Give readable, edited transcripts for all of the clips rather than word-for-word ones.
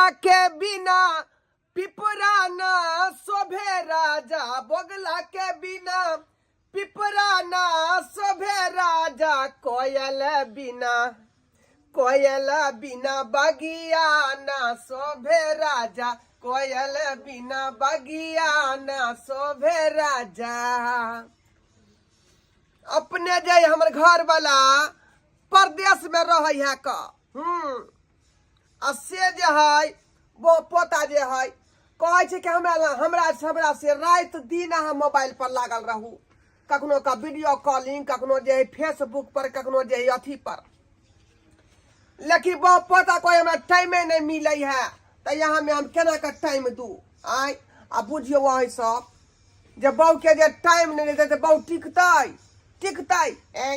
बगला के बिना पिपरा ना शोभे राजा, बगला के बिना पिपरा ना शोभे राजा, कोयल बिना, कोयल बिना बगिया ना शोभे राजा, कोयल बिना बगिया ना शोभे राजा। अपने जे हमर घर वाला परदेश में रहै है क आ से जे है वो पोता जे है कहै छै कि हमरा हमरा हमरा से राति दिन अहाँ मोबाइल पर लागल रहू, कखनो का वीडियो कॉलिंग, कखनो जे है फेसबुक पर, कखनो जे है अथी पर। लेकिन वो पोता कोई हमरा टाइमे नहीं मिलै है, तऽ यहाँ में हम केना के टाइम दू आय। आ बुझियौ अहाँ सब जे बहू के जे टाइम नहीं देतै तऽ बहू टिकतै टिकतै? ए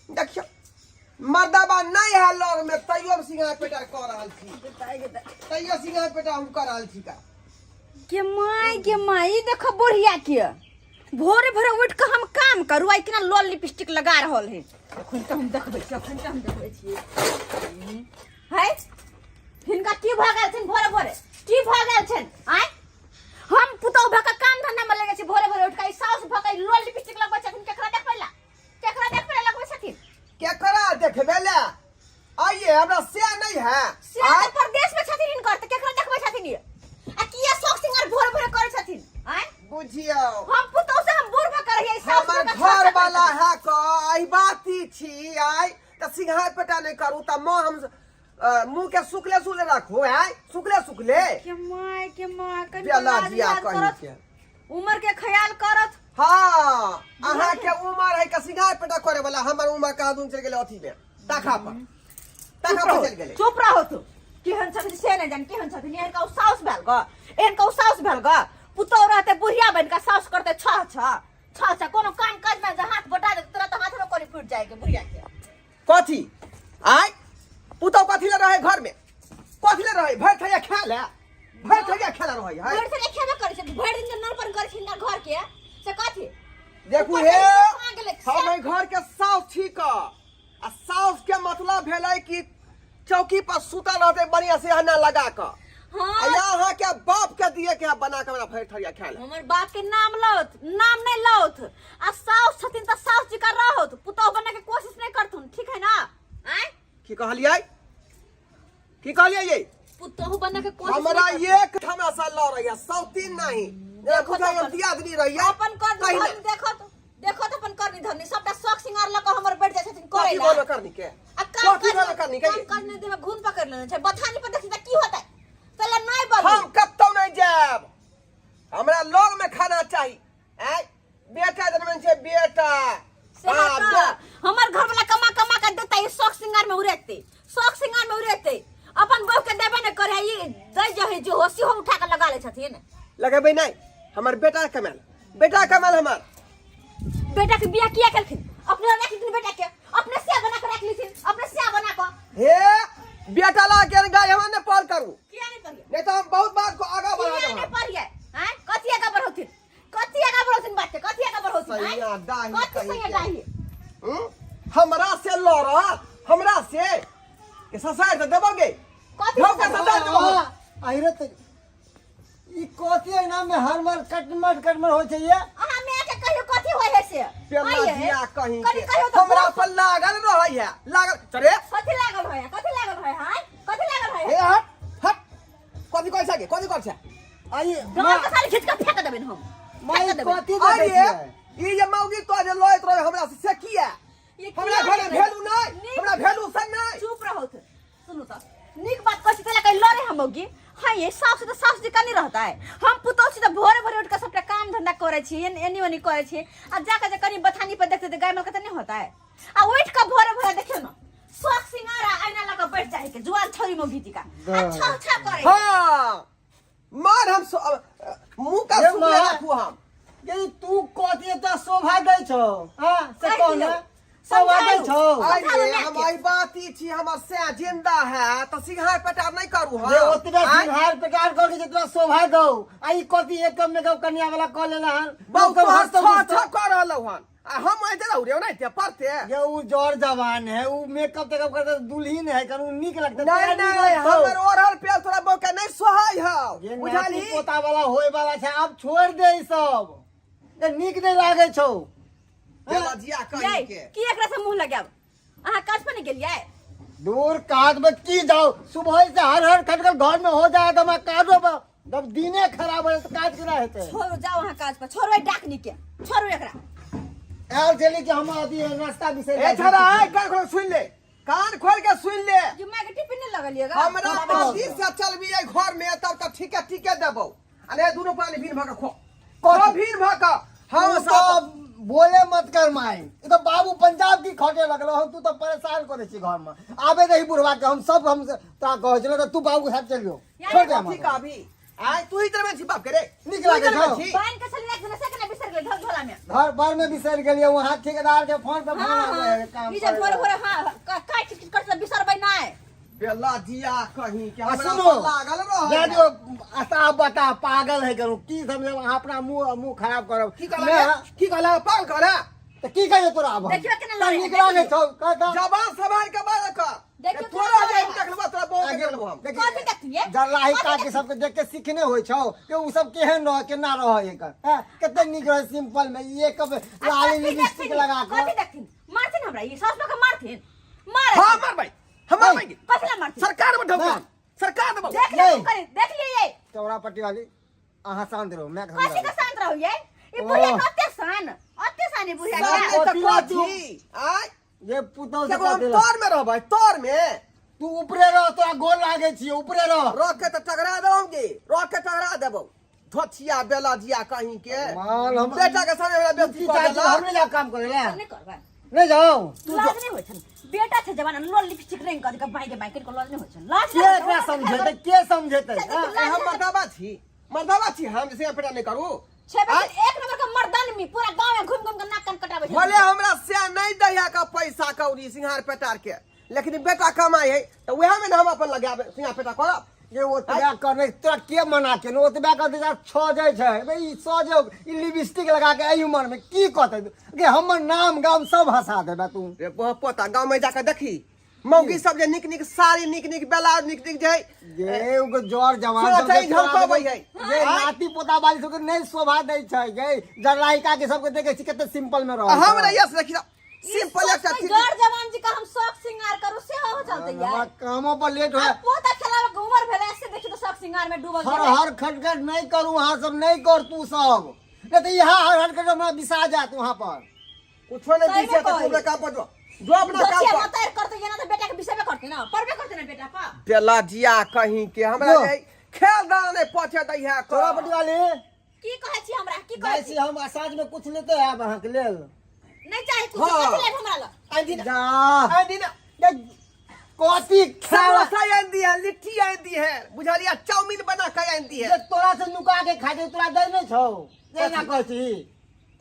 देखियौ मर्दाबा नहीं है लग में, तैयो हम सिंगार पेटा कऽ रहल छी, तैयो सिंगार पेटा हम कऽ रहल छी का। के माय के माय, ई देखो बुढ़िया के भोरे भोरे उठ के हम काम करू आई केना लोल लिपस्टिक लगा रहल है। अखन तऽ हम देखबै छी, अखन तऽ हम देखबै छी। है हिनका की भऽ गेल छनि भोरे भोरे, की भऽ गेल छनि आय? हम पुतहु भऽ के काम धंधा में लगे छी भोरे भोरे उठ के, ई साउस भऽ के लोल लिपस्टिक लगबै छथिन। केकरा देखबै ला, केकरा देखबै ला लगबै छथिन? केकरा देखबै ला आइए हमरा से नहीं है। से तऽ परदेश में छथिन हिनकर, तऽ केकरा देखबै छथिन ये? आ किया शौक सिंगार भोरे भोरे करै छथिन आय? बुझियौ हम पुतहु से हम बूढ़ भऽ के रहियै, साउस हमर भऽ के घर छह वाला छह है क आई बाती छी आय तऽ सिंघार पेटा नहीं करू तऽ माँ हम मुंह के सुखले सुखले राखू आय, सुखले सुखले। के माय के माय, कनि बेला लाज जिया लिहाज कहीं करत, के। उम्र के ख्याल करत। हाँ, अहाँ के उम्र है के सिंगार पेटा करे वाला, हमर उम्र कहाँ दून चल गेलै अथी में, ताखा पर, ताखा पर चल गेलै। चुप रहो तू। केहन छथिन से नहि जान केहन छथिन। एहन का साउस भेल ग, एहन का साउस भेल ग। पुतोह रहते बुढ़िया बन के, साउस करते छह छह छह छह। कोनो काम काज में जे हाथ बटा दे तोरा तऽ हाथ में कोनी फूट जाएगे बुढ़िया के। कथी आय पुतोह कथी ले रहे घर में, कथी ले रहे? भरि थैया खा ले, भरि थैया खेला रहे है। भरि थैया खेबे करै छै, भरि दिन के नल पर करै छै घर के से कथी? देखू ऊपर हे, से खा गेलै, से- हम एहि घर के साउस छी क, आ साउस के मतलब भेलै कि चौकी पर सुतल रहते बढ़िया से हना लगा क। हाँ। आ यहाँ के बाप के दिए के बना के हमरा भरि थरिया खाए ला। हमर बाप के नाम लौत, नाम नहीं लौत। आ साउस छथिन त साउस जी का रहौत, पुतोह बने के कोशिश नहीं करथुन, ठीक है ना? आय की कहलियै, की कहलियै ये? पुतोह बने के कोशिश हमरा नहीं करथुन। एक हमरा से लड़ रही है सौतीन नहीं, जेना देखो बुझाइ तो हम अपन- दियादनी रहियै। अपन कर कहि धन नहि। देखो तो, देखो तो अपन करनी धरनी सबटा शौक सिंगार लऽ कऽ हमर बैठ जाइ छथिन करै कथी ला। बोलो करनी के? आ काम कथी काज बोलो करनी के? काम काज नहि देमे घून पकड़ लेने छै। बथानी पर देखी तऽ की होतै? तैला नहि बोलू। हम कतौ नहीं जायब, हमरा लग में खाना चाही। आँय बेटा जनमन छै बेटा। से हाँ, तऽ हमर घर वाला कमा कमा के देतै, शौक सिंगार में उड़ेतै, शौक सिंगार में उड़ेतै। अपन बहू के देबे नहि करे, ई दै जे है जे हो सेहो उठा के लगा लै छथिन। लगेबै नहि, हमर बेटा कमायल, बेटा कमायल हमर। बेटा के बियाह किया केलखिन? अपने राख लेथिन बेटा के, अपने से बना के राख लेथिन, अपने से बना के। हे बेटा ला के गाय हमरा नहि पार करू। किया नहि पढ़िए? नहीं तो हम बहुत बात को आगा बढ़ा किया नहीं देब। पढ़िए? हैं? कथी आगा बढ़ौथिन? कथी आगा बढ़ौथिन बात के? कथी आगा बढ़ौथिन? हैं? सैया डाही कथी कहीं सैया के। डाही? हम्म? हमरा से लड़त, हमरा से के ससार से देबोगे? कथी धोखा ससार? ससार देबो। अहिरे त ई कथी है ना में हर मर कटमट कटमट होइ छै ये? अहाँ माय के कहियो कथी होइ है से? पेला आइए। जिया कहीं कनी के। कहियो तऽ हमरा बोल। पर लागल रहै है, लागल चले। कथी लागल है? कथी लागल है? हाय कथी लागल है? हे हट हट, कथी कहै छै गे? कथी कहै छै? आई गाल के साली खींच के फेंक देबनि हम। माई फेंक देबनि। कथी देखै अरे छियै? ई जे मौगी तो जे लैत रहे हमरा से, से किया? ये हमरा किया घर में नहि? भेलू नहीं, नीक- हमरा भेलू से नहीं। चुप रहो तो। सुनू तो नीक बात कहै छी तैला कहीं लड़े हम मौगी। हाँ ये सास से तो सास जी का नहीं रहता है। हम पुतोह छी तो भोरे भोरे उठ के सबटा काम धंधा करै छी, एनी ओनी करै छी, आ जाके जे कनी बथानी पर देखते तऽ गाय माल के तऽ नहीं होता है। आ उठ के भोरे भोरे देखियौ न शौक सिंगार आ आईना लऽ के बैठ जाइ के जुआन छौरी मौगी जी का आ छह छह करै। हाँ मार हम मुंह का ये सुखले माँ। राखू हम। ये तू कथी एतऽ शोभा दै छौ? हाँ से कहि कह दियौ। ने शोभा दै समझाउ। छौ? समझाउ अरे माय हम के। आई बात ई छी, हमर से जिंदा है तो सिंघार पटार नहीं करू हम। जे ओतबे आँय? सिंघार पेटार करके जितना शोभा दौ, आ ई कथी एकम मेकअप कन्या वाला कऽ लेला हन? बहु लोक सब तोहर हंसतौ छह गुस्सतौ। छह कऽ रहलौ हन, आ हम ऐते रहू रे ओनाहिते पढ़ते। ये उ जर जवान है, उ मेकअप तेकअप करते दुल्हन है, कन उ नीक लगतै। नहीं तोरा नीक नहीं लगतौ। हमर ओढ़ल पेल तोरा बहु जे नाती बुझलही पोता वाला होय वाला छै आब छोड़ दे ई सब ए, नीक नहि लागै छौ बेलजिया कहीं यै के की एकरा से मुंह लगायब अहाँ काज पर नहीं गेलियै दूर काज में की जाओ सुबह से हर हर खटखट घर में हो जाए तो मैं काजो पर जब दिने खराब हो जाए तो काज केना हेतै छोड़ू जाओ अहाँ काज पर छोड़ू एहि डाकनी के छोड़ू एकरा आयल छली कि हम अथी नाश्ता बिसरि ए जाइ छी। छड़ा ए कान खोल के सुन ले कान खोल के सुन ले जुम्मा के टिफिन नहीं लगलिएगा हमरा पति से चलबी एहि घर में तब तक ठीके ठीके देबौ अरे दुनू पानी भीन भऽ के खो खो भीन भऽ के हम तू सब तो बोले मत कर माई ई तो बाबू पंजाब की खटे लगलो हम तू तो परेशान करे छी घर में आबे रही बुढ़वा के हम सब हम तोरा कहै छलो तू बाबू के साथ चल जो छोड़ दे कथी हमरा कहबी आय तू ही तरह छी बाप के रे नीक तू ही लागै तरह छौ। छी बांध के छलियै एक से केना बिसर गेलै झोला झोला में घर पर में बिसरि गेलियै वहाँ ठेकेदार के फोन पे फोन हाँ आबै हाँ है काम ई जे करे भोरे ला। भोरे हाँ काटि किट कर बिसरबै नहि बेला जिया कहीं के आ हमरा सुनो पर लागल जा रह दियो अच्छा बता पागल है करू की समझब अहाँ अपना मुंह मुंह खराब करब की कहला मैं- की कहला पागल कहला तऽ की कहियो तोरा आब हम? देखियो केना तऽ लड़ै है, नीक लागै देखियो। छौ कह तऽ जबान संभाल के बात कर देखियो तोरा केना जाय लड़ै है। देखलबो तोरा बहुत देखलबो हम देखी, कथी देखतियै? जरलाही कथी काकी सबके देख के सीखने होइ छौ कि उ सब केहन रह केना रह एकर हैं कते नीक रहे सिंपल में ये कब आ लाली कथी लिपस्टिक देखथिन? लगा कथी के देखथिन मारथिन हमरा ई सास के मारथिन मारे हां मारबै हम मारबै कथी ला मारथिन सरकार में ढोका ना। सरकार देबो देख लियै नहीं। करे देख लियै ये चौड़ा पट्टी वाली अहाँ शांत रहो मैं कथी के शांत रहू ये ई ओ। बुढ़िया के अते शान अते शान ई बुढ़िया साले के तऽ कथी ला तू? कथी आय ये पुतौ से देखो हम कथी ला? तर में रहबै तर में तू ऊपरे रह तोरा गोर लागे छियै ऊपरे रह रख के तऽ टकरा देबोगे रख के टकरा देबो धोथिया बेला जिया कहीं के माल हम बेटा के सामने हमरा तू बेइज्जती की कऽ चाहै छी? देलक हम नहीं जाओ काम करे ला नहीं करबै नहीं जाओ लाज नहीं होइ छन बेटा छै जवान लोल लिपस्टिक रंग कर के बाई के बाई के लाज नहीं होइ छन लाज के नहीं एकरा होइ छन। समझेतै के समझेतै से हाँ? ए, हम मर्दाबा छी मर्दाबा छी हम से पेटा नहीं करू छे बजे एक नंबर के मर्दान में पूरा गांव में घूम घूम के नाक कान कटाबै छै भले हमरा से नहीं दैया का पैसा कौड़ी सिंगार पेटार के लेकिन बेटा कमाई है तो वह में ना हम अपन लगाबे सिंगार पेटा करब ये ओतबे करने तोरा के मना केने ओतबे कर दे सजै छै बे ई सजौ ई लिपस्टिक लगा के एहि उमर में की कहतै गे हमर नाम गाम सब हंसा देबे तू रे पोता गाँव में जाके देखी मौगी सब जे निक निक साड़ी निक निक ब्लाउज निक निक जे गे ओकर जर जवान सोचै सबके तोरा झमकबै है। गे नाती पोता बाली सबके नहि शोभा दै छै गे जरलाहिका के सबके देखै छी कते सिंपल में रहै हमरा यस देखी सिंपल एकटा चीज जर जवान जी का हम शौक श्रृंगार करू से हो चलते हमरा यार कामो पर लेट हो अब पोता खेलावे के उम्र भेलै से देखी तो शौक श्रृंगार में डूबल हर छै हर खटखट नहीं करू अहाँ सब नहीं कर तू सब नहीं तो यहाँ हर हर खटखट हमरा बिसा जात वहाँ पर कुछो नहीं सही पीछे में तो कहली। तू अपना काम पर जो जो अपना काम दोसिया पर मतार करते ये ना तो बेटा के विषय में करते ना पढ़बे करते ना बेटा पा बेला जिया कहीं के हमरा जो। जे खेल दाना नहीं पहुंचे दै है तोरा पटिवाली की कहै छी हमरा की कहै जाइ छी छी हम साँझ में कुछ लेते आयब अहाँके लेल नहीं चाही कुछ हाँ। कथी लेब हमरा लग आइ दिन जा आइ दिन ये कथी खाना समोसा आनि दी है लिट्टी आनि दी है बुझलिया चाउमीन बना के आनि दी है ये तोरा से नुका के खाइ छै तोरा दै नहि छौ एना कहै छी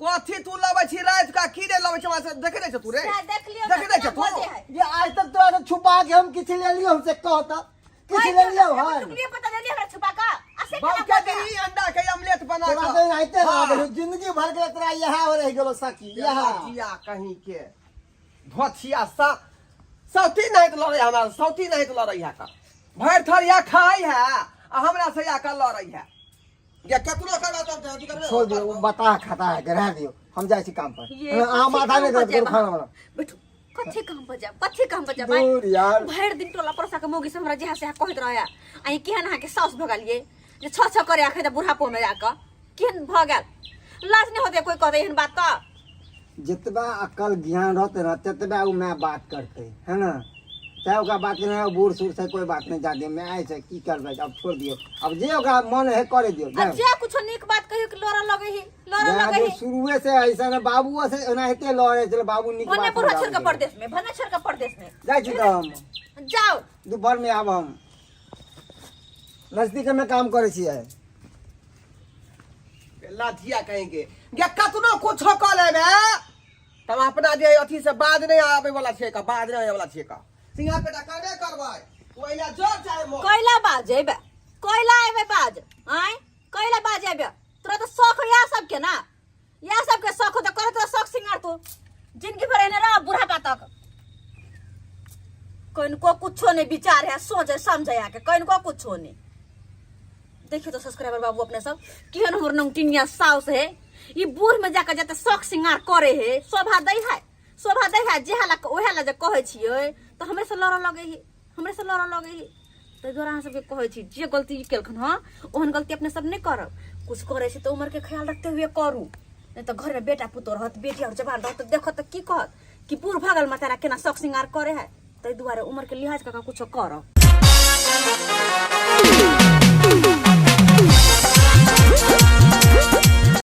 कथी तू लबै छी राति का की रे लबै छी हमरा से देखे नहि छ तू रे सएह देख लियौ देखे नहि छ तू बोलते है ये आज तक तोरा से छुपा के हम किछु लेलियौ हम से कह तऽ किछु लेलियौ हन टुकड़िए पता दे हमरा छुपा का आ से बाबू केना के बोलते है? दी अंडा के ऑमलेट बना तोरा के से एनाहिते रह हाँ। गेलौ जिंदगी भर के तोरा इएह रहि गेलौ सखी इएह जिया कहीं के धोथिया सा सौती नहीं तो लड़ै हमरा सौती नहीं तो लड़ै है का भरि थरिया खाइ है आ हमरा से या का लड़ै है या केतनो करबा तब अथी करबे छोड़ दियौ ओ बता खाता है के रह दियौ हम जाइ छी काम पर ये अहाँ कथी माथा काम नहि पर दर्द करू जायब खाना अहाँ? बना बैठू कथी काम पर जाब कथी काम पर जाब दूर यार भरि दिन टोला पड़ोसा के मौगी सब हमरा जेहा सेहा कहैत रहै आ ई केहन अहाँके साउस भऽ गेलियै जे छह छह करे आखे तऽ बुढ़ापो में जाकऽ केहन भऽ गेल लाज नहि होतै कोई कहतै एहन बात तऽ जितबा अकल ज्ञान रहते ना ततबा उ my बात करते है ना चाहे ओकरा बात के नहीं बूढ़ सूढ़ से कोई बात नहीं जादे मैं आए छै की करबै अब छोड़ दियो अब जे ओकरा मन है करे दियो आ जाओ। जे कुछो नीक बात कहियो कि लड़ऽ लगै ही लड़ऽ जाए लगै दियो, ही शुरुए से ऐसा ना बाबुओ से एनाहिते लड़े छलै बाबू नीक भने बात बुढ़ा छोड़ समझाबै के छलै। परदेश में भने छोड़ के परदेश में जाइ छी तऽ हम जाओ दोपहर में आब हम नजदीक में काम करै छियै लाठिया कहेंगे गे कतनो कुछो कऽ लेबे तब अपना जे अथी से बाद नहीं आबे वाला छै का बाद नहीं आबे वाला छै का सिंघा बेटा करबे करबै ओइला जोर चाहे मोर कैला बाज अयबे कैला अयबे बाज आँय कैला बाज अयबे तोरा तऽ शौक हो इएह सबके ना इएह सबके शौक हो तऽ करे तोरा शौक सिंगार तू जिंदगी भर एने रह बुढ़ापा तक कनको कुछो नहीं विचार है सोचे समझे आके कनको कुछो नहीं देखियो तो सब्सक्राइबर बाबू अपने सब केहन हमर नमटिनिया साउस है। ई बूढ़ में जाकर जाते शौक श्रृंगार करे है, शोभा दै है, शोभा दै है। जे हाला ओहे ला जे कहै छियै तऽ हमरे से लड़ऽ लगै है, हमरे से लड़ऽ लगै है। ताहि दुआरे अहाँ सबके कहै छी, जे गलती ई केलखन हँ ओहन गलती अपने सब नहि करब। कुछ करै छी तऽ उमर के ख्याल रखते हुए करू, नहि तऽ घर में बेटा पुतोह रहत, बेटी और जवान रहत तऽ देखत तऽ की कहत कि बूढ़ भऽ गेल मातारा केना शौक श्रृंगार करे है। ताहि दुआरे उमर के लिहाज कऽ कऽ कुछो करब।